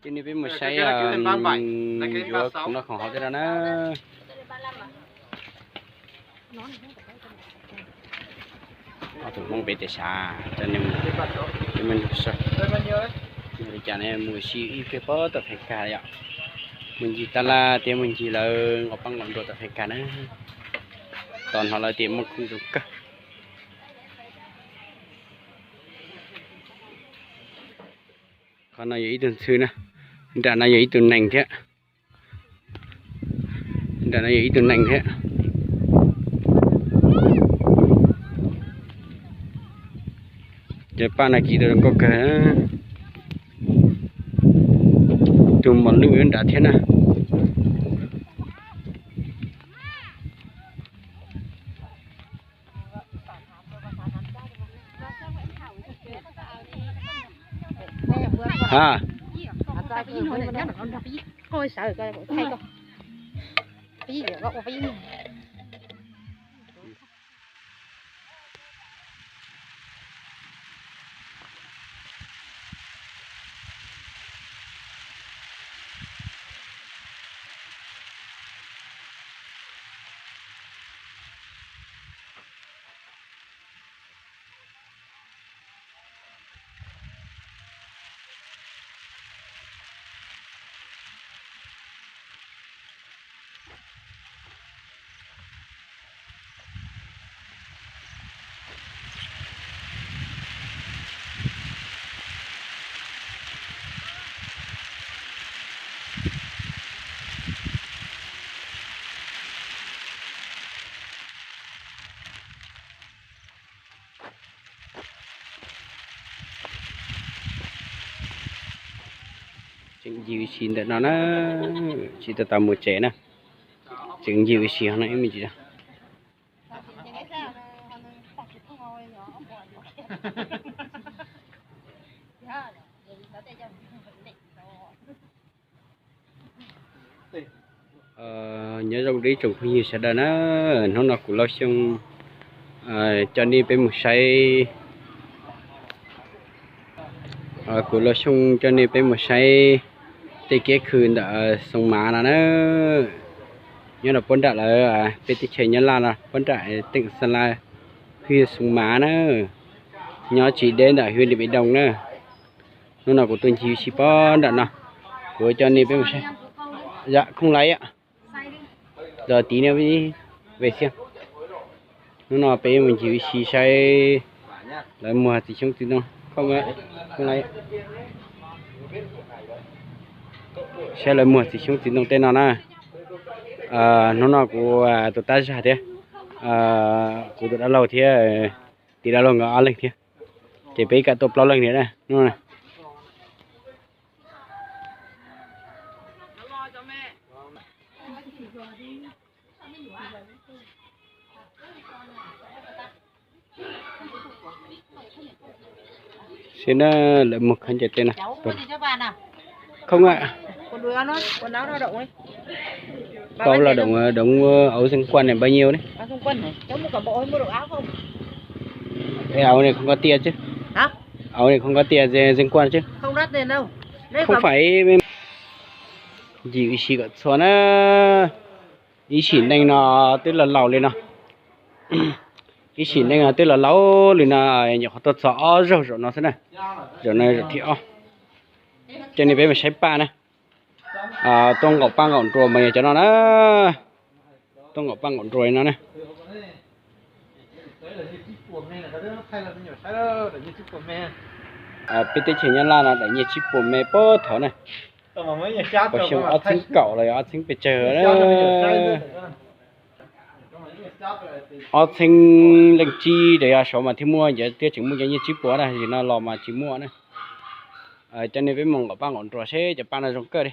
Ces nej peb mus saib yuav khoom noj khoom haus tej no na. Ob tug Hmoob peb tias sav, coj nej mus, coj nej mus saib. Li cas ne, mus ua si ib pliag puag tom Fais Kas yom. Mus ncig tab laj thiab mus ncig lawv nqaum paj nqaum nruas tom Fais Kas na. Tos hnov lawv tias muaj khoom zoo kawg. Qhov no yog ib tug ntxhw na, nram no yog ib tug nees thiab. Nram no yog ib tug nees thiab. Cov paj no ci tau zoo nkauj kawg. Tus mos lwj nyob nrad thiab na. Ha. Tseem ncig ua si ntawm no na, tsis tau tau mus tsev na. Tseem ncig ua si no ib me ntsis. Nyob zoo rau ib tsoom phooj ywg sawv daws na, hnub no kuv Lauj Xyooj coj nej peb mus saib, kuv Lauj Xyooj coj nej peb mus saib tej kiab khw ntawm Xoo Mav no na. Nyob rau puab nram lawv peb teb chaws Nyab Laj no, puab nram teem Xa La, hwj Xoo Mav na. Nyob tsis deb ntawm hwj Lim Pes Doo na. Hnub no kuv tuaj ncig ua si puag nram no, kuv coj nej peb mus saib. Yom, khooj laiv, los tiv nej ve xwb. Hnub no peb mus ncig ua si saib lawv muag txiv xyoob txiv ntoo, khooj laiv, saib lawv muag txiv xyoob txiv ntoo tej no na. Hnub no kuv tus tab zag thiab kuv tus dab laug thiab, tiv dab laug nkawd ob leeg thiab, ces peb kam tuaj plaub leeg thiab na. Saib na, lawv muag khaub ncaws tej na. Khooj a, pab los doos, doos auv xeeb kuaj ne npaum nyiaj ne? Auv ne khoom koj tiag xwb. Auv ne khoom koj tiag xeeb kuaj xwb. Khoom fais ncig ua si kom txhua na. Ib sim neej no twb laus laus li no, ib sim neej no twb laus laus li no, nyuam qhuav tuaj txog ob zaug zaum no xwb na. Zaum no zaum thib ob. Coj nej peb mus saib paj na. Tuaj nqaum paj nqaum nruas mas yog cov no na. Tuaj nqaum paj nqaum nruas no na. Peb teb chaws Nyab Laj no daim nyiaj tsib puas me puag thaum na. Xyoo ob txhiab kaum los yog ob txhiab pes tsawg na. Ob txhiab leej tsib rau yog saud mas thiaj muaj, ntawd thiaj tseem muaj cov nyiaj tsib puas na, zaum no los mas tsis muaj na. Coj nej peb mus nqaum paj nqaum nruas seb cov paj no zoo kawg li.